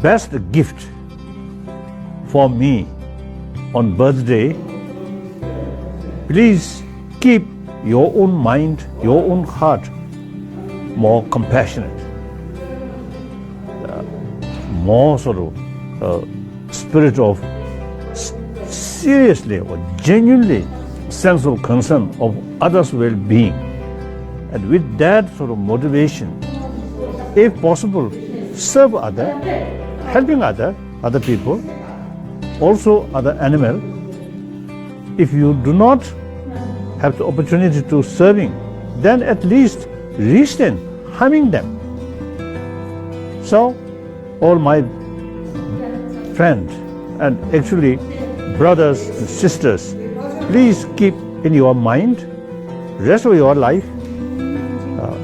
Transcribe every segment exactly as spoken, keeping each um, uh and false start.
best gift for me on birthday, please keep your own mind, your own heart more compassionate, uh, more sort of, uh, spirit of s- seriously or genuinely sense of concern of others' well-being. And with that sort of motivation, if possible, serve other, helping other, other people, also other animal. If you do not have the opportunity to serving, then at least restrain harming them. So, all my friends and actually brothers and sisters, please keep in your mind, rest of your life, uh,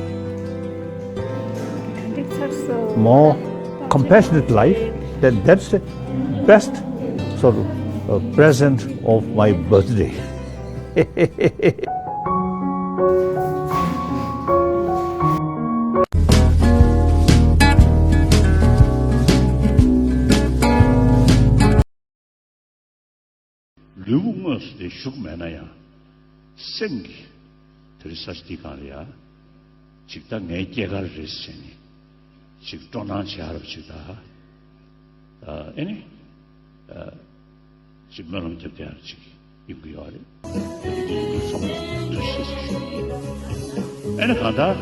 more compassionate life, then that's the best sort of, uh, present of my birthday. ལུས་པོ་དངོས་སུ་དེ་བཞུགས་མེད་ན་ཡང་། སེམས་ཀྱི་དེ་རིང་ས་ཆ་འདི་སྒང་ལ་ཡ། ཅིག་ད་ངའི་སྐྱེས་སྐར་རེད་ཟེར་ནས་ཅིག་སྤྲོ་སྣང་བྱེད་ཡ་རབས་ཅིག་ད། ཨ་ཨེ་ནི། ཨ་ཅིག་སྨོན་ལམ་རྒྱབ་བསྡད་ཡ་རབས་ཅིག་ཡོང་གི་ཡོད་རེད། ཚང་མ་ཐུགས་རྗེ་ཆེ་ཞུ་ཡིན། ཨེ་ནི་གང་ལྟར།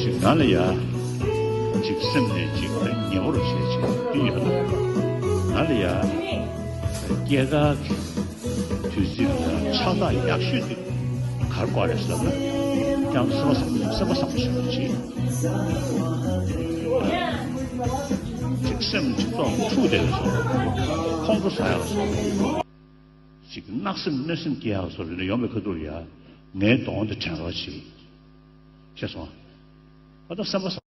ཅིག་ང་ལ་ཡ། ཅིག་སེམས་ནས་ཅིག་ད་ཉེ་བོར་བྱས་ཅིག་འདི་ཡོད་ན། ང་ལ་ཡ། སྐྱེས་སྐར་གྱི་དུས་ཚིགས་ལ་ཕྱག་རྟགས་ཡག་ཤོས་དེ་ག་རེ་དགོས་རེད་ཟེར་ན། ཡང་སེམས་པ་བཟང་སེམས་པ་བཟང་པོ་ཞིག་དགོས་ཅིག་ཅིག་སེམས་ཅིག་ཏོག་འཁྲུག་བསྡད་ཡོད་སོང་། ཁོང་ཁྲོ་ཟ་ཡག་སོང་། ཅིག་གནག་སེམས་གནོད་སེམས་སྐྱེ་ཡག་སོགས་རེ་རེ་ཡོང་བའི་ཁ་ཐུག་ལ་ཡ། ངའི་གདོང་དེ་དྲན་རོགས་གྱིས། ཤེས་སོང་། ཨ་ད་སེམས་པ་བཟང་།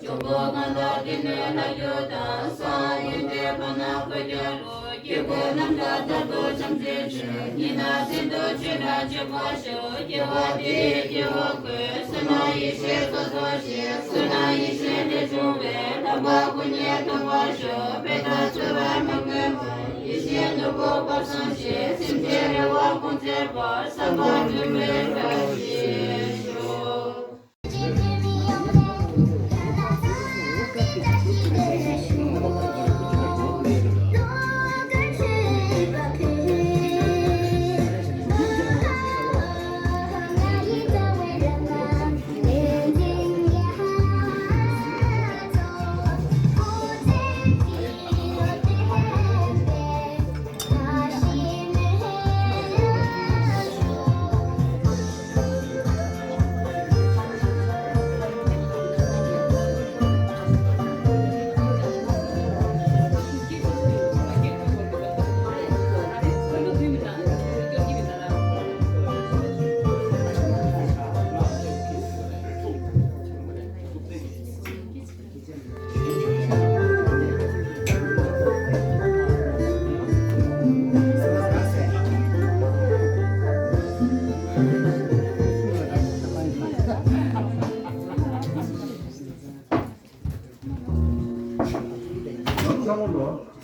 འཇུག་པ་གང་དག་དེ་ནས་ལྷ་ཡུལ་དང་། སངས་རྒྱས་པ་ན་འཁོར་རྒྱལ་པོ། སྐྱེ་དགུའི་རྣམ་ཐར་མཐར་ཐུག་བྱང་སེམས་ཆེ། ཉི་མ་ཟིན་དུ་ཆོས་དང་ཕྱོགས་པ་ཞུ། སྐྱེ་བ་འདིའི་སྐྱེ་བོ་ཀུན། བསོད་ནམས་ཡེ་ཤེས་ཚོགས་རྫོགས་ཤིང་། བསོད་ནམས་ཡེ་ཤེས་ལས་བྱུང་བའི། ལྷག་པ་སྐུ་གཉིས་ཐོབ་པར་ཤོག་པད་དང་ཚེ་དབར་མ་ངེས་པར། ཡེ་ཤེས་ནོར་བུ་སྐུ་གསུམ་ཞིག་སེམས་ཅན་རེ་བ་ཀུན་སྩལ་བར། བསམ་པ་འགྲུབ་པའི་བཀྲ་ཤིས་ཤོག་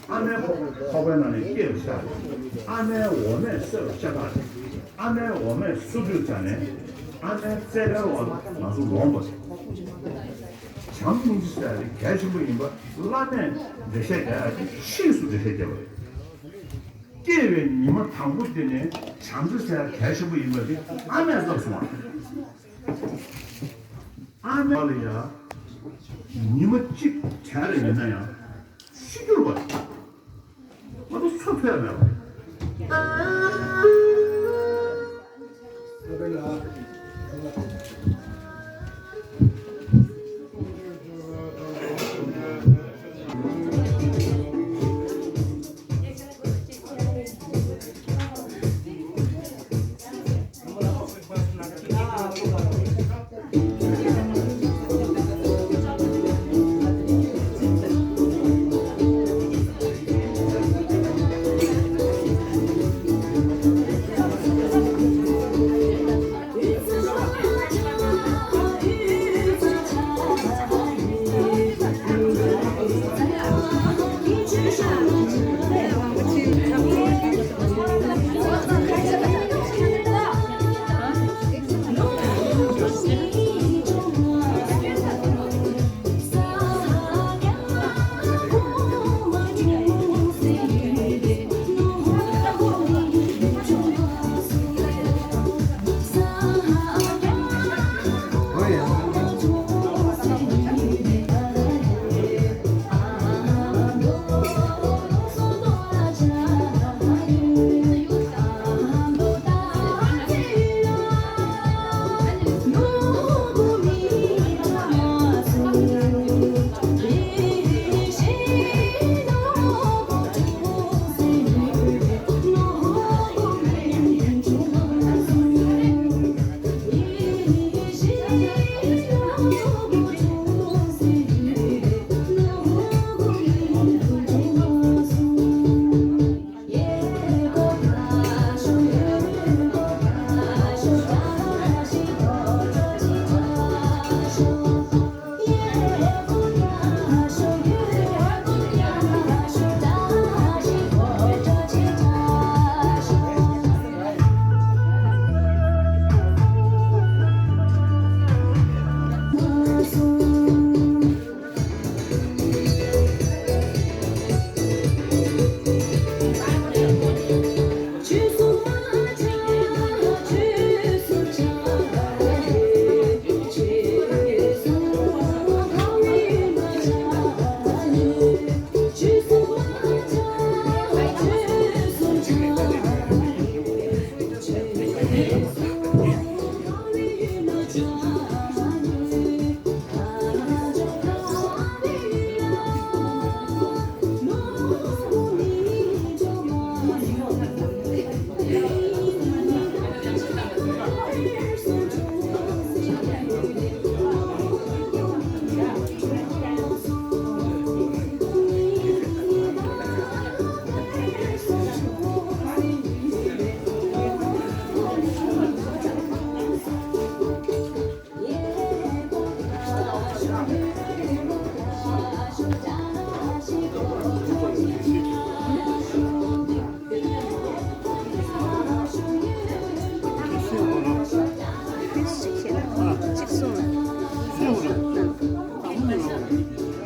ཨ་མའི་ཁོག་པའི་ནང་ནས་སྐྱེས་པའི་ཤ་རེད། ཨ་མའི་འོ་མས་གསོས་པའི་ཤ་སྟག་རེད། ཨ་མའི་འོ་མས་སོ་བདུད་བྱས་ནས་ཨ་མའི་རྩ་བའི་འོག་ལ་ང་ཚོ་ལོངས་པ་རེད། བྱམས་སྙིང་རྗེ་ཟེར་ཡ་དེ་གལ་ཆེན་པོ་ཡིན་པ་བླ་མས་འགྲེལ་བཤད་རྒྱག་ཡ་དེ་ཤིན་ཏུ་འགྲེལ་བཤད་རྒྱབ་པ་རེད། སྐྱེས་པའི་ཉི་མ་དང་པོ་དེ་ནས་བྱམས་བརྩེ་ཟེར་ཡ་གལ་ཆེན་པོ་ཡིན་པ་དེ་ཨ་མས་བསླབས་སོང་བ་རེད། ཨ་མ་ལ་ཡ། ཉི་མ་གཅིག་གྲལ་རེ་ཡིན་ན་ཡང་ཤི་འགྱུར་བ། ང་ཚོ་སུ་ཐོས་མེད་པ།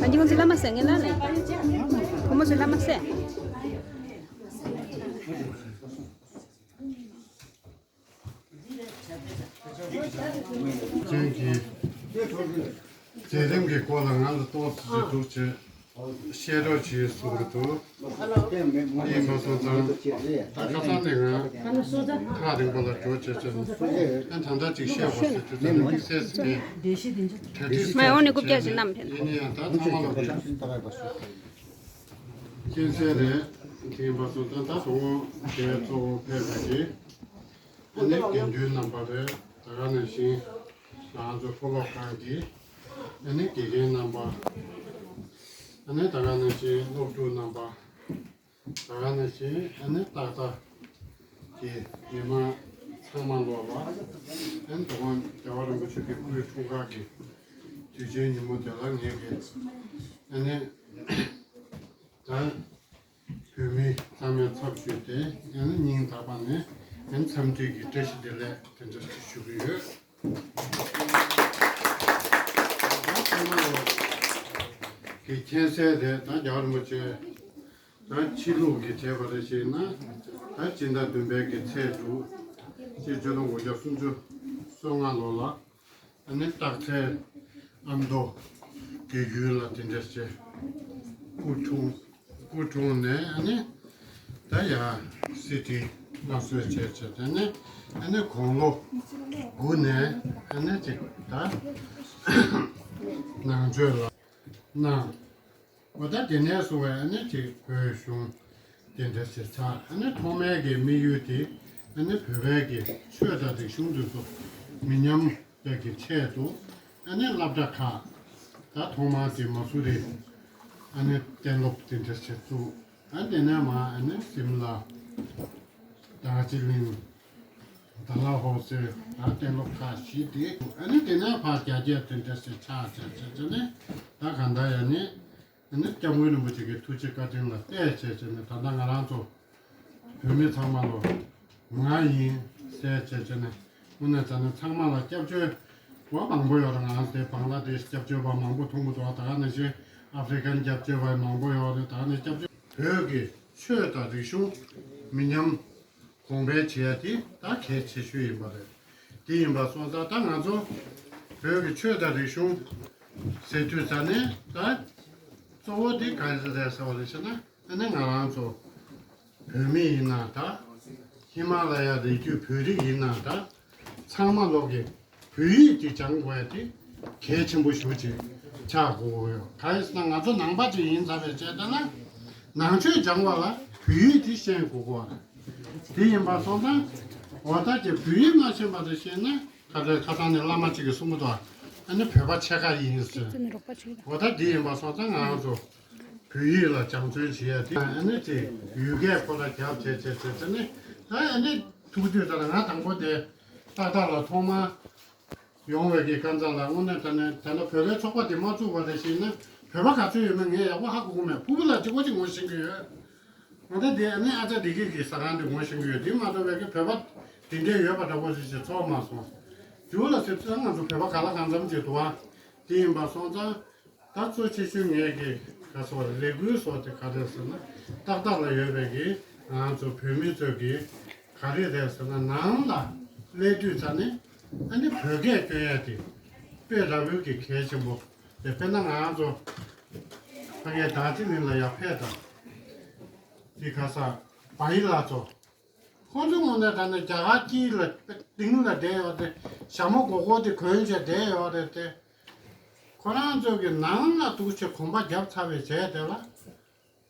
ཨ་འདི་ཁོང་ཚོ་བླ་མ་ཟེར་ངེས་ལ་ལས། ཁོང་མོ་ཚོ་བླ་མ་ཟེར། ཅན་གྱི་མཛད་རིམ་གྱི་སྐོར་ལ་ང་ལ་ཏོག་ཙམ་ཅིག་འདུག་ཅེས་བཤད་རོགས་བྱེད་གསུང་གི་འདུག་ཡིན་པ་སོང་ཙང་ད་ཁ་སང་ནས་ང་ཐག་རིང་པོ་ལ་འགྲོ་བྱས་བྱས་ནས་ཨ་ད་ལྟ་ཅིག་བཤད་པ་ཟེར་དུས་ད་ནི་དམིགས་བསལ་ཟེར་ཏེ་གྲ་སྒྲིག་མ་འོ་ནས་རྐུབ་བཀྱག་ཅིག་བསྣམས་ཕེབས། ཡིན་ན་ཡང་ད་ཚང་མ་ལ་མཁྱེན་གསལ་རེད། དེ་ཡིན་པ་སོང་ཙང་ད་དུང་དེ་གཙོ་བོ་ཕེབས་པ་གི་ཨ་ནི་དགེ་འདུན་རྣམ་པ་རེད། ད་ག་ནང་བཞིན་ང་ཚོ་ཕོ་ལོག་ཁང་གི་ཨ་ནི་དགེ་རྒན་རྣམ་པ། ཨ་ནི་ད་ག་ནང་བཞིན་སློབ་ཕྲུག་རྣམ་པ། ད་ག་ནང་བཞིན་ཨ་ནི་ཏག་ཏག་གི་མི་མང་ཚང་མ་ལོག་ལ་ཨ་ནི་དོ་དགོང་རྒྱལ་བ་རིན་པོ་ཆེ་གི་སྐུའི་འཁྲུངས་སྐར་གྱི་དུས་ཆེན་ཉིན་མོ་དེ་ལ་ངེད་ཀྱིས་ཨ་ནི་ད་བོད་མི་ཚང་མའི་ཚབ་ཞུས་ཏེ་ཨ་ནི་སྙིང་ཐག་པ་ནས་ཨ་ནི་འཚམས་འདྲི་གི་བཀྲ་ཤིས་བདེ་ལེགས་དེ་འདྲ་ཞུ་གི་ཡོད། ད་ཚང་མ་ལོ་གི་མཁྱེན་གསལ་རེད། ད་རྒྱལ་བ་རིན་པོ་ཆེ་ད་ཕྱི་ལུགས་ཀྱི་བྱས་པ་རེ་ཞིག་ན་ད་སྤྱི་ཟླ་བདུན་པའི་གི་ཚེས་དྲུག་སྤྱི་ཆིག་སྟོང་དགུ་བརྒྱ་སུམ་ཅུ་སོ་ལྔ་ལོ་ལ་ཨ་ནི་སྟག་འཚེར་ཨ་མདོ་ གི་ཡུལ་ལ་དེ་འདྲ་བྱས། སྐུ་འཁྲུངས། སྐུ་འཁྲུངས་ནས་ཨ་ནི་ད་ཡ་སི་ཊི་སླར་གསོ་བྱས་བྱས་དེ་ནས་ཨ་ནི་དགུང་ལོ་དགུ་ནས་ཨ་ནི་ཅིག་ད་ནང་ཆོས་ལ་གནང་། འོ་ད་དེ་ནས་བཟུང་བའི་ཨ་ནི་ཅིག་བོད་གཞུང་དེ་འདྲ་ཞིག་ཆགས། ཨ་ནི་ཐོག་མའི་གི་དམིགས་ཡུལ་དེ་ཨ་ནི་བོད་པའི་གི་ཆོས་དང་རིག་གཞུང་དེ་ཚོ་མི་ཉམས་ཡག་གི་ཆེད་དུ་ཨ་ནི་སློབ་གྲྭ་ཁག་ད་ཐོག་མར་དེ་མ་སུ་རི་ཨ་ནི་གཏན་སློབ་དེ་འདྲ་ཞིག་བཙུགས། ཨ་དེ་ནས་མར་ཨ་ནི་སིམ་ལ། དར་ཇི་ལིང་། ཌལ་ཧོ་སི། ད་གཏན་སློབ་ཁག་བཞི་དེ། ཨ་ནི་དེ་ནས་ཕར་རྒྱ་སྐྱེད་དེ་འདྲ་ཞིག་ཆགས་བྱས་བྱས་བྱས་ནས་ད་གང་ལྟར་ཡང་ནི་ཨ་ནི་སྐྱབས་མགོན་རིན་པོ་ཆེ་གི་ཐུགས་རྗེ་བཀའ་དྲིན་ལ་བརྟེན་བྱས་བྱས་ནས་ད་ལྟ་ང་རང་ཚོ་བོད་མི་ཚང་མ་ལོ་ང་ཡིན་ཟེར་བྱས་བྱས་ནས་དངོས་གནས་བྱས་ན་ཚང་མ་ལ་སྐྱབས་བཅོལ་བ་མང་པོ་ཡོད་རེད། ང་རང་ཚོ་བང་ལ་དེ་སྐྱབས་བཅོལ་བ་མང་པོ་མཐོང་གི་འདུག་ད་ག་ནང་བཞིན་ཨ་ཧྥེ་རི་ཀན་སྐྱབས་བཅོལ་བ་མང་པོ་ཡོད་རེད། ད་ག་ནས་སྐྱབས་བཅོལ་བོད་ཀྱི་ཆོས་དང་རིག་གཞུང་མི་ཉམས་གོང་འཕེལ་བྱེད་ཡ་དེ་ད་གལ་ཆེ་ཤོས་ཡིན་པ་རེད། དེ་ཡིན་པ་སོང་ཙང་ད་ང་ཚོ་བོད་ཀྱི་ཆོས་དང་རིག་གཞུང་ཟེར་དུས་ཙ་ནས་ད་གཙོ་བོ་དེ་ག་རེ་རེད་ཟེར་བ་ལ་བྱས་ན་ཨ་ནི་ང་རང་ཚོ་བོད་མི་ཡིན་ན་ད་ཧི་མ་ལ་ཡ་རི་རྒྱུད་བོད་རིགས་ཡིན་ན་ད་ཚང་མ་ལོག་གི་བོད་ཡིག་དེ་སྦྱང་དགོས་ཡ་དེ་གལ་ཆེན་པོ་ཞེ་པོ་ཅིག་ཆགས་དགོས་ཀྱི་ཡོད། གང་ཡིན་ཟེར་ན་ང་ཚོ་ནང་པ་ཅིག་ཡིན་ཙང་བས་བྱས་ཙང་ན་ནང་ཆོས་སྦྱང་བ་ལ་བོད་ཡིག་དེ་ཤེས་དགོས་ཀྱི་ཡོད་རེད། དེ་ཡིན་པ་སོང་ཙང་འོ་ད་ཀྱི་བོད་ཡིག་མ་ཤེས་པ་རེད་ཤེས་ན་ཁ་བྲལ་ཁ་སང་ནས་བླ་མ་གཅིག་གིས་གསུང་གི་འདུག་ཨ་ནི་བོད་པ་ཕྱེད་ཀ་ཡིན་ཟེར། འོ་ད་དེ་ཡིན་པ་སོང་ཙང་ང་རང་ཚོ་བོད་ཡིག་ལ་སྦྱང་བརྩོན་བྱེད་ཡ་དེ་ཨ་ནི་ཅིག་ཡུལ་སྐད་ཁོ་ན་རྒྱབ་བྱས་བྱས་བྱས་བྱས་ནས་ད་ཨ་ནི་ཐུག་དུས་ད་ལ་ང་དང་པོ་དེ་ཏག་ཏག་ལ་ཐོག་མར། ཡོང་བའི་གི་དཀའ་ཚེགས་ལ་དངོས་གནས་དྲང་གནས་ད་ལྟ་བོད་པའི་ཚོགས་པ་དེ་མ་བཙུགས་པ་རེད་ཤེས་ན་བོད་པ་ག་ཚོད་ཡོད་མེད་ངས་ཡག་པོ་ཧ་གོ་གི་མེད། ཕྲུ་གུ་ལ་གཅིག་པོ་གཅིག་ངོ་ཤེས་ཀྱི་ཡོད། ང་ད་དེ་ནས་ཨ་ཅག་བདེ་སྐྱིད་ཀྱི་ཟ་ཁང་དེ་ངོ་ཤེས་ཀྱི་ཡོད། དེ་མ་གཏོགས་པའི་གི་བོད་པ་དེ་འདྲའི་ཡོད་པ་འདྲ་པོ་ཞིག་ཞིག་ཚོར་མ་སོང་། རྒྱུ་ལ་ཟེར་ཙང་ང་ཚོ་བོད་པ་ག་ལ་གང་འཚམ་ཅིག་འདུག་ཨ། དེ་ཡིན་པ་སོང་ཙང་ད་གཙོ་ཆེ་ཤོས་ངས་གི་ག་ཚོད་ལས་འགུལ་སོགས་དེ་ག་རེ་ཟེར་ན་ཏག་ཏག་ལ་ཡོད་པའི་གི་ང་ཚོ་བོད་མི་ཚོས་གི་ག་རེ་རེད་ཟེར་ན་ནང་ལ་སླེབས་དུས་ཙ་ནས་ཨ་ནི་བོད་སྐད་སྐྱོན་ཡ་དེ་དཔེ་ར་བོད་ཀྱི་གལ་ཆེན་པོ་རེད། དཔེར་ན་ང་ཚོ་ཕ་གིའི་དར་ཇི་ལིང་ལ་ཡར་ཕེབས་དང་དེ་ག་ས་བ་ཡི་ལ་ཚོ་ཁོང་ཚོ་དངོས་གནས་དྲང་གནས་རྒྱ་གར་དཀྱིལ་ལ་གཏིང་ལ་བསྡད་ཡོད་རེད། ཞྭ་མོ་སྒོར་སྒོར་དེ་གོན་བྱས་བསྡད་ཡོད་རེད་དེ། ཁོ་རང་ཚོ་གི་ནང་ལ་འདུག་བྱས་གོམ་པ་བརྒྱབ་ཚར་བའི་རྗེས་དེ་ལ།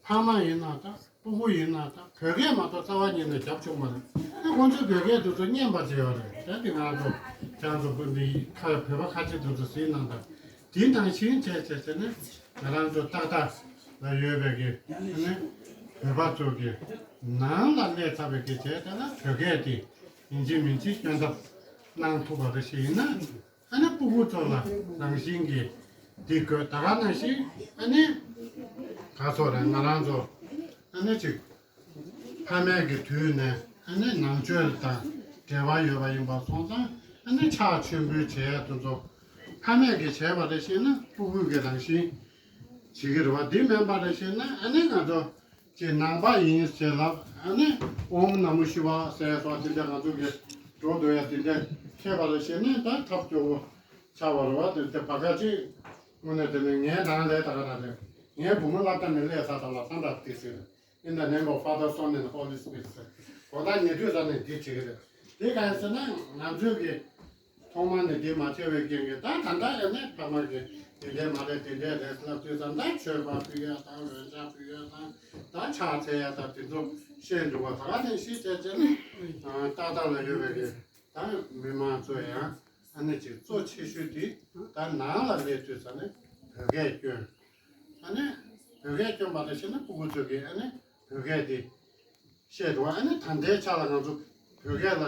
ཕ་མ་ཡིན་ན་ད་སྤུ་གུ་ཡིན་ན་ད་བོད་སྐད་མ་གཏོགས་རྩ་བ་ཉིད་ནས་རྒྱབ་ཆོག་མ་རེད། ཨ་ཁོང་ཚོས་བོད་སྐད་དེ་ཚོ་སྙན་པ་བྱས་ཡོད་རེད། ད་དེ་ང་ཚོ་ཁྱེད་ཚོ་སྤུན་ཟླ་ཁ་བོད་པ་ཁ་ཆེ་དེ་ཚོ་གཟིགས་གནང་དང་། དེ་ནང་བཞིན་བྱས་བྱས་བྱས་ནས་ང་རང་ཚོ་ཏག་ཏག་ལ་ཡོད་པའི་གི་ཨ་ནི་བོད་པ་ཚོ་གི་ནང་ལ་སླེབས་ཚར་བའི་གི་རྗེས་དེ་ལ་བོད་སྐད་དེ་ཡིན་གཅིག་མིན་གཅིག་སྐྱོན་ཐབས་གནང་ཐུབ་པ་རེད་ཤེས་ཡིན་ན། ཨ་ནི་སྤུ་གུ་ཚོ་ལ་རང་བཞིན་གྱིས་འདི་དགོས། ད་ག་ནང་བཞིན་ཨ་ནི་ག་ཚོད་རེད། ང་རང་ཚོ་ཨ་ནི་ཅིག་ཕ་མེས་ཀྱི་དུས་ནས་ཨ་ནི་ནང་ཆོས་དང་འབྲེལ་བ་ཡོད་པ་ཡིན་པ་སོང་ཙང་ཨ་ནི་ཕྱག་མཆོད་འབུལ་བྱེད་ཡ་དེ་ཚོ་ཕ་མེས་ཀྱིས་བྱས་པ་རེད་ཤེས་ན་སྤུ་གུ་གི་རང་བཞིན་བྱེད་ཀྱི་རེད་བ། འདི་མིན་པ་རེད་ཤེས་ན་ཨ་ནི་ང་ཚོ་ཅེས་ནང་པ་ཡིན་ཞེས་ལབ། ཨ་ནི་ཨོཾ་ན་མོ་ཤི་ཝ་ཟེར་སོགས་དེ་འདྲ་ང་ཚོ་གི་འགྲོ་འདུག་ཡ་དེ་འདྲ་མཁས་པ་ལ་བཤད་ན་ད་ཐབས་སྐྱོ་བོ་ཆགས་པ་རེད་བ། དེ་དེ་བ་ག་ཅིག་དངོས་གནས་དེ་ནི་ངའི་ནང་ལས་ད་ག་ན་རེད། ངའི་བུ་མོ་སློབ་གྲྭ་ནས་སླེབས་ཚར་ད་ལ་སང་ད་དེ་ཟེར། In the name of Father, Son and Holy Spirit ཟེར། གོ་ད་ཉེ་དུས་ད་ནས་འདི་བྱེད་ཀྱི་རེད། དེ་ག་ཡིན་ཟེར་ན་ང་ཚོའི་གི་ཐོག་མ་ནས་འདི་མ་བྱས་པའི་རྐྱེན་གྱིས་ད་ད་ལྟ་ཡང་ནས་ཕ་མ་གིས་དེ་འདྲས་མ་རེད་དེ་འདྲས་རེད་ལབ་དུས་ཙམ་ད་མཆོད་པ་ཕུལ་ཡ་དང་འོན་ཀྱང་ཕུལ་ཡ་དང་ད་ཕྱག་འཚལ་ཡ་དང་དེ་ཚོ་བཤད་འདུག་བ། ད་ག་ནས་ཤེས་བྱས་བྱས་ནས་ཏག་ཏག་ལ་ཡོད་པའི་གི་ད་མི་མང་ཚོ་ཡང་ཨ་ནི་ཅིག་གཙོ་ཆེ་ཤོས་དེ་ད་ནང་ལ་སླེབས་དུས་ཙམ་ནས་བོད་སྐད་སྐྱོན། ཨ་ནི་བོད་སྐད་སྐྱོན་པ་དང་ཤེས་ན་སྤུ་གུ་ཚོ་གིས་ཨ་ནི་བོད་སྐད་དེ་བཤད་འགྲོ་བ། ཨ་ནི་ད་ལྟའི་ཆ་ལ་ང་ཚོ་བོད་སྐད་ལ་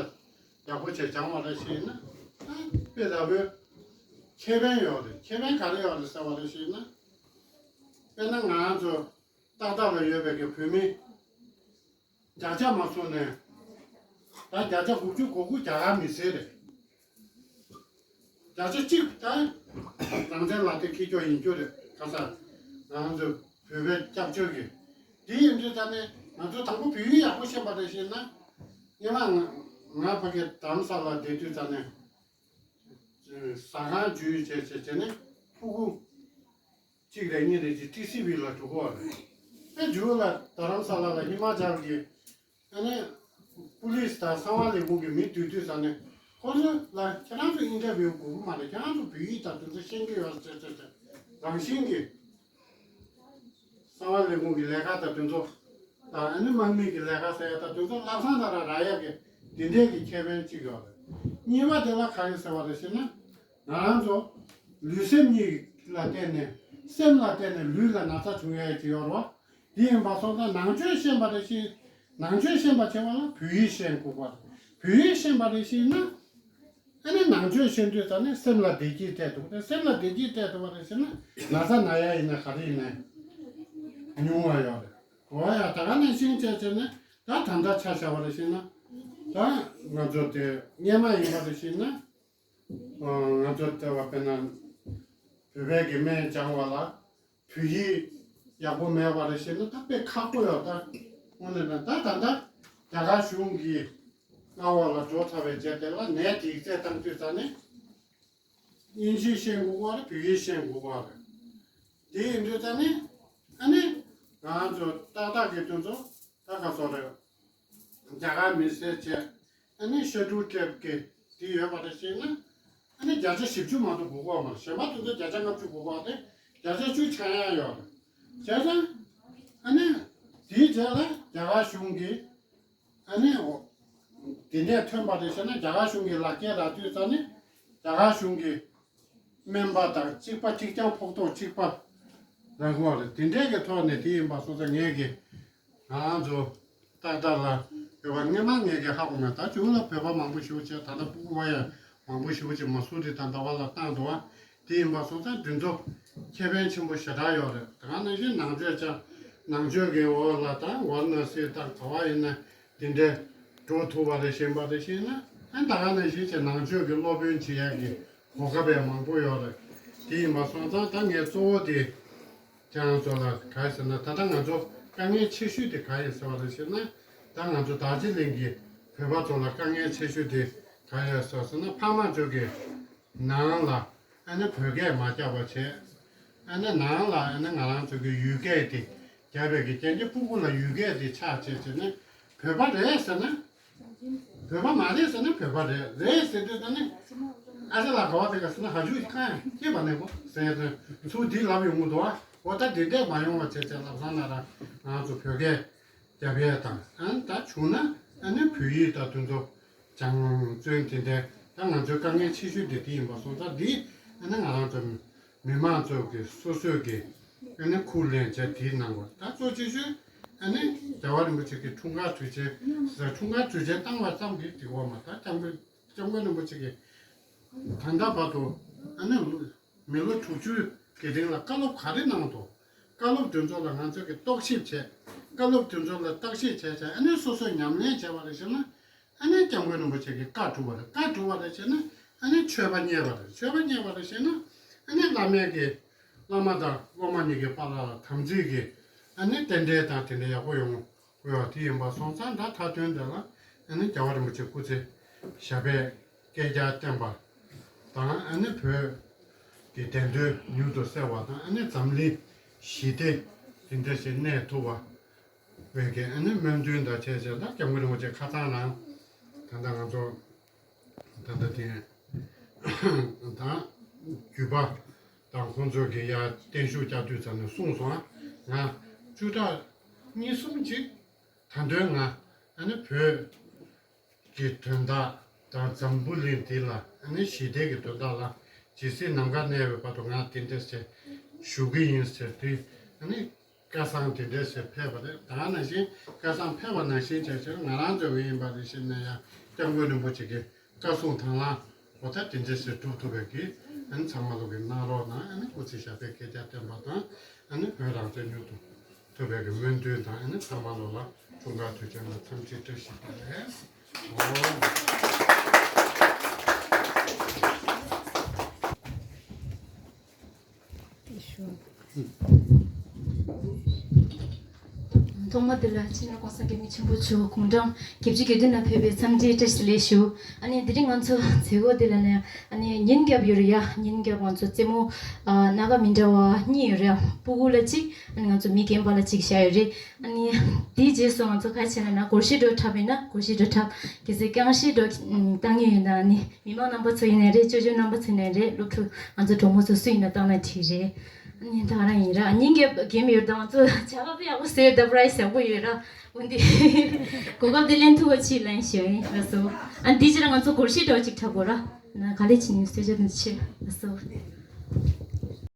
ཡག་པོ་བྱས་སྦྱང་བ་རེད་ཤེས་ན་ཨ་དཔེ་ལྟ་བུའི་ཁེ་ཕན་ཡོད་རེད། ཁེ་ཕན་ག་རེ་ཡོད་རེད་ཟེར་བ་རེད་ཤེས་ན། དཔེར་ན་ང་ཚོ་ཏག་ཏག་ལ་ཡོད་པའི་གི་བོད་མི་བརྒྱ་ཆ་མ་སོང་ནས་ད་བརྒྱ་ཆ་དགུ་བཅུ་གོ་དགུ་རྒྱ་གར་མི་སེར་རེད། བརྒྱ་ཆ་གཅིག་ད་རང་བཙན་ལག་དེབ་འཁྱེར་ཀྱོག་ཡིན་རྒྱུ་རེད། ག་ས་ང་ཚོ་བོད་པའི་སྐྱབས་བཅོལ་གྱི་འདི་ཡིན་དུས་ད་ནི་ང་ཚོ་དང་པོ་བོད་ཡིག་ཡག་པོ་ཤེས་པ་རེད་ཤེས་ན་སྔོན་མ་ང་ང་ཕ་གི་རྡ་རམ་ས་ལ་བསྡད་དུས་ད་ནི་ཟ་ཁང་འཇུས་བྱས་བྱས་བྱས་ནས་ཕྲུ་གུ་ གཅིག་རེ་གཉིས་རེ་གཅིག་ཊི་སི་ཝི་ལ་འགྲོ་གི་ཡོད་རེད། ཨེ་འཇུ་ལ་རྡ་རམ་ས་ལ་ལ་ཧི་མ་ཅལ་གྱི་ཨ་ནི་པུ་ལིས་དང་གསང་བ་ལས་ཁུངས་ཀྱི་མི་འདུས་དུས་ཙ་ནས་ཁོ་ཚོ་ལ་ཁྱེད་རང་ཚོ་ཨིན་ཊར་བིའུ་དགོས་ཀྱི་མ་རེད། ཁྱེད་རང་ཚོ་བོད་ཡིག་དང་དེ་ཚོ་ཤེས་ཀྱི་ཡོད་ཟེར་ཟེར་ཟེར་རང་བཞིན་གྱིས། གསང་བ་ལས་ཁུངས་ཀྱི་ལས་ཀ་དང་དེ་ཚོ་དང་ཨ་ནི་དམག་མི་གི་ལས་ཀ་ཟེར་ཡ་དང་དེ་ཚོ་ལམ་སང་ད་ར་རག་ཡ་གི་འདི་འདྲས་ཀྱི་ཁེ་ཕན་གཅིག་ཡོད་རེད། གཉིས་པ་དེ་ལ་ག་རེ་ཟེར་བ་རེད་ཟེར་ན། ང་རང་ཚོ་ལུས་སེམས་གཉིས་ལ་བརྟེན་ནས་སེམས་ལ་བརྟེན་ནས་ལུས་ལ་ན་ཚ་བྱུང་ཡ་ཅིག་ཡོད་རེད་བ། འདི་ཡིན་པ་སོང་ཙང་ནང་ཆོས་ཤེས་པ་རེད་ཤེས། ནང་ཆོས་ཤེས་པ་བྱེད་པ་ལ་བོད་ཡིག་ཤེས་དགོས་པ་རེད། བོད་ཡིག་ཤེས་པ་རེད་ཤེས་ན། ཨ་ནི་ནང་ཆོས་ཤེས་དུས་ཙ་ནས་སེམས་ལ་བདེ་སྐྱིད་སྤྲད་འདུག་དེ་སེམས་ལ་བདེ་སྐྱིད་སྤྲད་ཐུབ་པ་རེད་ཟེར་ན་ན་ཚ་ན་ཡ་ཡིན་ན་ག་རེ་ཡིན་ནའི་ཉུང་བ་ཡོད་རེད། འོ་ཡ་ད་ག་ནང་བཞིན་བྱས་བྱས་ནས་ད་ད་ལྟ་ཆ་བཞག་པ་རེད་ཟེར་ན་ད་ང་ཚོ་དེ་སྔོན་མ་ཡིན་པ་རེད་ཟེར་ན་ང་ཚོ་ལྟ་བ་དཔེར་ན་བོད་པའི་གི་སྨན་སྦྱང་བ་ལ་བོད་ཡིག་ཡག་པོ་མེད་པ་རེད་ཟེར་ན་ད་དཔེ་ཁག་པོ་ཡོད་ད། དངོས་གནས་ན་ད་ད་ལྟ་རྒྱ་གར་གཞུང་གི་མངའ་འོག་ལ་འགྲོ་ཚར་བའི་རྗེས་དེ་ལ་ནད་དེ་ཡིག་ཚད་བཏང་དུས་ཙ་ནས། དབྱིན་ཇི་ཤེས་དགོས་པ་རེད། བོད་ཡིག་ཤེས་དགོས་པ་རེད། དེ་ཡིན་དུས་ད་ནི་ཨ་ནི་ང་ཚོ་ཏག་ཏག་གི་དུས་ཚོད་ད་ག་ཚོད་རེད། རྒྱ་གར་མི་སེར་བྱས་ཨ་ནི་ཤེ་ཌུལ་ཊའིབ་གི་དེ་ཡོད་པ་རེད་ཞེས་ན་ཨ་ནི་བརྒྱ་ཆ་བཞི་བཅུ་མ་གཏོགས་དགོས་ཀྱི་ཡོད་མ་རེད། གཞན་པ་དེ་ཚོ་བརྒྱ་ཆ་ལྔ་བཅུ་དགོས་པ་དེ་བརྒྱ་ཆ་བཅུ་ཆགས་ཡ་ཡོད་རེད། བྱས་ཙང་ཨ་ནི་དེའི་རྗེས་ལ་རྒྱ་གར་གཞུང་གིས། ཨ་ནི། དེ་ནས་ཐོན་པ་རེད་ཟེར་ན་རྒྱ་གར་གཞུང་གི་ལག་འཁྱེར་རག་དུས་ཙ་ནི། རྒྱ་གར་གཞུང་གི་སྨན་པ་དང་གཅིག་པ་གཅིག་རྐྱང་ཕོག་ཐོག་གཅིག་པ་རག་གི་རེད། དེ་འདྲའི་གི་ཐོག་ནས་དེ་ཡིན་པ་སོང་ཙང་ངས་གི་ང་རང་ཚོ་ཏག་ཏག་ལ་བོད་པ་སྔོན་མ་ངས་གི་ཧ་གོ་མེད། ད་གཞུང་ལ་བོད་པ་མང་པོ་ཞེ་པོ་བྱས་ད་ལྟ་སྤུ་གུ་བ་ཡང་མང་པོ་ཞེ་པོ་ཅིག་མ་སུ་རི་དང་ཟླ་བ་ལ་བཏང་འདུག་བ། དེ་ཡིན་པ་སོང་ཙང་འདི་ཚོ་ཁེ་ཕན་ཆེན་པོ་ཞེ་དྲག་ཡོད་རེད། ད་ག་ནང་བཞིན་ནང་ཆོས་ཆ་ནང་ཆོས་ཀྱི་འོག་ལ་ད་ཝཱ་ར་ཎ་སི་དང་ག་བ་ཡིན་ན་དེ་འདྲའི་འགྲོ་ཐུབ་པ་རེད་ཤེས་པ་རེད་ཤེས་ན་ཨ་ད་ག་ནང་བཞིན་བྱས་ནང་ཆོས་ཀྱི་སློབ་དཔོན་བྱེད་ཡག་གི་གོ་སྐབས་ཡང་མང་པོ་ཡོད་རེད། དེ་ཡིན་པ་སོང་ཙང་ད་ངས་གཙོ་བོ་དེ་ཁྱེད་རང་ཚོ་ལ་ག་རེ་ཟེར་ན་ད་ལྟ་ང་ཚོ་དཀའ་ངལ་ཆེ་ཤོས་དེ་ག་རེ་ཟེར་བ་རེད་ཤེས་ན་ད་ང་ཚོ་དར་ཇི་ལིང་གི་བོད་པ་ཚོ་ལ་དཀའ་ངལ་ཆེ་ཤོས་དེ་ག་རེ་ཟེར་ཟེར་ན་ཕ་མ་ཚོ་གི་ནང་ལ་ཨ་ནི་བོད་སྐད་མ་རྒྱག་པ་བྱས། ཨ་ནི་ནང་ལ་ཨ་ནི་ང་རང་ཚོ་གི་ཡུལ་སྐད་དེ་རྒྱབ་པའི་གི་རྐྱེན་གྱིས་སྤུ་གུ་ལ་ཡུལ་སྐད་དེ་ཆགས་བྱས་བྱས་ནས་བོད་པ་རེད་ཟེར་ན། བོད་པ་མ་རེད་ཟེར་ན་བོད་པ་རེད། རེད་ཟེར་དུས་ད་ནི་ཨ་ཅག་ལགས་ག་བ་དེ་ག་ཟེར་ན་ཧ་ཇུ་ཁ་སྐྱེས་པ་ནས་གོ་ཟེར་ཡ་དེ་ཚུར་འདི་ལབ་ཡོང་གི་འདུག་ཨ། འོ་ད་འདི་འདྲས་མ་ཡོང་བ་བྱས་བྱས་ལབ་སང་ན་ར་ང་ཚོ་བོད་སྐད་རྒྱབ་ཡས་དང་ཨ་ནི་ད་བྱུང་ན་ཨ་ནི་བོད་ཡིག་དང་དེ་ཚོ་སྦྱང་བརྩོན་དེ་འདྲའི་ད་ང་ཚོའི་དཀའ་ངལ་ཆེ་ཤོས་དེ་དེ་ཡིན་པ་སོང་ཙང་འདི་ཨ་ནི་ང་རང་ཚོ་མི་མང་ཚོ་གི་སོ་སོས་ཀྱི་ཨ་ནི་ཁུར་ལེན་བྱས་དེའི་ནང་བ་ད་གཙོ་ཆེ་ཤོས་ཨ་ནི་རྒྱལ་བ་རིན་པོ་ཆེ་གི་འཁྲུངས་སྐར་དུས་ཆེན་ཟེར་འཁྲུངས་སྐར་དུས་ཆེན་བཏང་བ་ཙམ་གྱིས་འགྲིག་པ་མ་ད་སྐྱབས་མགོན་སྐྱབས་མགོན་རིན་པོ་ཆེ་གི་ད་ལྟ་བར་དུ་ཨ་ནི་མི་ལོ་དྲུག་ཅུ་གི་རིང་ལ་བཀའ་སློབ་ག་རེ་གནང་འདུག་བཀའ་སློབ་དེ་ཚོ་ལ་ང་ཚོ་གི་རྟོག་ཞིབ་བྱས། བཀའ་སློབ་དེ་ཚོ་ལ་བརྟག་ཞིབ་བྱས་བྱས་ཨ་ནི་སོ་སོས་ཉམས་ལེན་བྱས་པ་རེད་ཟེར་ན། ཨ་ནི་སྐྱབས་མགོན་རིན་པོ་ཆེ་གིས་བཀའ་སྒྲུབ་པ་རེད། བཀའ་སྒྲུབ་པ་རེད་ཟེར་ན་ཨ་ནི་ཆོས་པ་རྙེད་པ་རེད། ཆོས་པ་རྙེད་པ་རེད་ཟེར་ན་ཨ་ནི་བླ་མའི་གི་བླ་མ་དང་སློབ་མ་གཉིས་ཀྱི་བར་ལ་དམ་ཚིག་གི་ཨ་ནི་རྟེན་འབྲེལ་དང་དེ་འདྲ་ཡག་པོ་ཡོང་དགོས་པ་དེ་ཡིན་པ་སོང་ཙང་ད་མཐའ་དོན་དེ་ལ་ཨ་ནི་རྒྱལ་བ་རིན་པོ་ཆེ་སྐུ་ཚེ་ཞབས་པད་བསྐལ་བརྒྱར་བརྟན་པ་དང་ཨ་ནི་བོད་ཀྱི་བདེན་དོན་མྱུར་དུ་གསལ་བ་དང་ཨ་ནི་འཛམ་གླིང་ཞི་བདེ་དེ་འདྲ་ཞིག་གནས་ཐུབ་པ། བའི་གི་ཨ་ནི་སྨོན་འདུན་དང་བཅས་བྱས་ད་སྐྱབས་མགོན་རིན་པོ་ཆེ་ཁ་ཚང་རང་ད་ལྟ་ང་ཚོ་ད་ལྟ་དེ་ད་རྒྱུད་པ་དང་ཁོང་ཚོ་གི་ཡ་བརྟན་བཞུགས་བསྐྱར་དུས་ཙམ་ནས་གསུངས་སོང་། ང་བཅུ་ཕྲག་གཉིས་གསུམ་ཅིག་ད་དོན་ང་ཨ་ནི་བོད་ཀྱི་དོན་དག་དང་འཛམ་བུ་གླིང་འདི་ལ་ཨ་ནི་ཞི་བདེ་གི་དོན་དག་ལ་ཇི་སྲིད་ནམ་མཁའ་གནས་པའི་བར་དུ་ང་དེ་འདྲ་ཞིག་བཞུགས་ཀྱི་ཡིན་ཟེར་དུས་ཨ་ནི། སྐལ་བཟང་དེ་འདྲ་ཞིག་ཕེབས་པ་རེད། ད་ག་ནང་བཞིན་སྐལ་བཟང་ཕེབས་པ་ནང་བཞིན་བྱས་ཕྱིར་ང་རང་ཚོ་བས་ཡིན་པ་རེད་ཤེས་ན་ཡང་སྐྱབས་མགོན་རིན་པོ་ཆེ་གི་བཀའ་གསུང་དང་བླངས་འོ་ད་དེ་འདྲ་ཞིག་སྒྲུབ་ཐུབ་པའི་གི་ཨ་ནི་ཚང་མ་ལོ་གི་གནང་རོགས་གནང་། ཨ་ནི་སྐུ་ཚེ་ཞབས་པད་བསྐལ་བརྒྱར་བརྟན་པ་དང་ཨ་ནི་བོད་རང་བཙན་མྱུར་དུ་ཐོབ་པའི་གི་སྨོན་འདུན་དང་ཨ་ནི་ཚང་མ་ལོ་ལ་འཁྲུངས་སྐར་དུས་ཆེན་ལ་འཚམས་འདྲི་བཀྲ་ཤིས་བདེ་ལེགས། ཐོག་མ་དེ་ལ་སྤྱི་ནོར་༸གོང་ས་༸སྐྱབས་མགོན་ཆེན་པོ་མཆོག་དགུང་གྲངས་བརྒྱད་ཅུ་གྱ་བདུན་ལ་ཕེབས་པའི་འཚམས་འདྲིའི་བཀྲ་ཤིས་བདེ་ལེགས་ཞུ། ཨ་ནི་དེ་རིང་ང་ཚོ་མཛད་སྒོ་དེ་ལ་ནས་ཨ་ནི་ཉིན་རྒྱབ་ཡོད་རེད་ཡ། ཉིན་རྒྱབ་ང་ཚོ་རྩེད་མོ་ཨ་སྣ་ཁ་མི་འདྲ་བ་གཉིས་ཡོད་རེད་ཡ། སྤུ་གུ་ལ་གཅིག་ཨ་ནི་ང་ཚོ་མི་རྒན་པ་ལ་གཅིག་བཞག་ཡོད་རེད། ཨ་ནི་དེའི་རྗེས་སུ་ང་ཚོ་ག་རེ་བྱས་ན་ན་སྒོར་གཞས་འདྲ་པོ་འཁྲབ་པ་ཡིན་ན་སྒོར་གཞས་འདྲ་པོ་འཁྲབ། གལ་སྲིད་རྐང་གཞས་འདྲ་པོ་བཏང་མཁན་ཡོད་ན་ཨ་ནི་མི་མང་རྣམ་པ་ཚོ་ཡིན་ནའི་རེད། ཅོ་ཅོ་རྣམ་པ་ཚོ་ཡིན་ནའི་རེད། སློབ་ཕྲུག་ང་ཚོ་གྲོགས་མོ་ཚོ་སུ་ཡིན་ན་བཏང་ན་འགྲིག་རེད། ཨ་ནི་ད་རང་ཡིན་ར། ཉིན་རྒྱབ་གེམ་ཡོད་རེད། ད་ང་ཚོ་བྱ་བ་དཔེ་ཡག་པོ་བཟོས་ཡོད། ད་པ་རའི་ཛི་ཡག་པོ་ཡོད་ར། འོན་ཏེ་གོ་སྐབས་དེ་ལེན་ཐུབ་པ་ཅིག་ལེན་ཞུ་ཡིན། ལགས་སོ། ཨ་ནི་དེའི་རྗེས་ལ་ང་ཚོ་སྒོར་གཞས་འདྲ་པོ་ཅིག་འཁྲབ་དགོས་ར། ན་ག་ལེ་ཅི་ནི་སུ་ཇ་དུ་ཆེ། ལགས་སོ།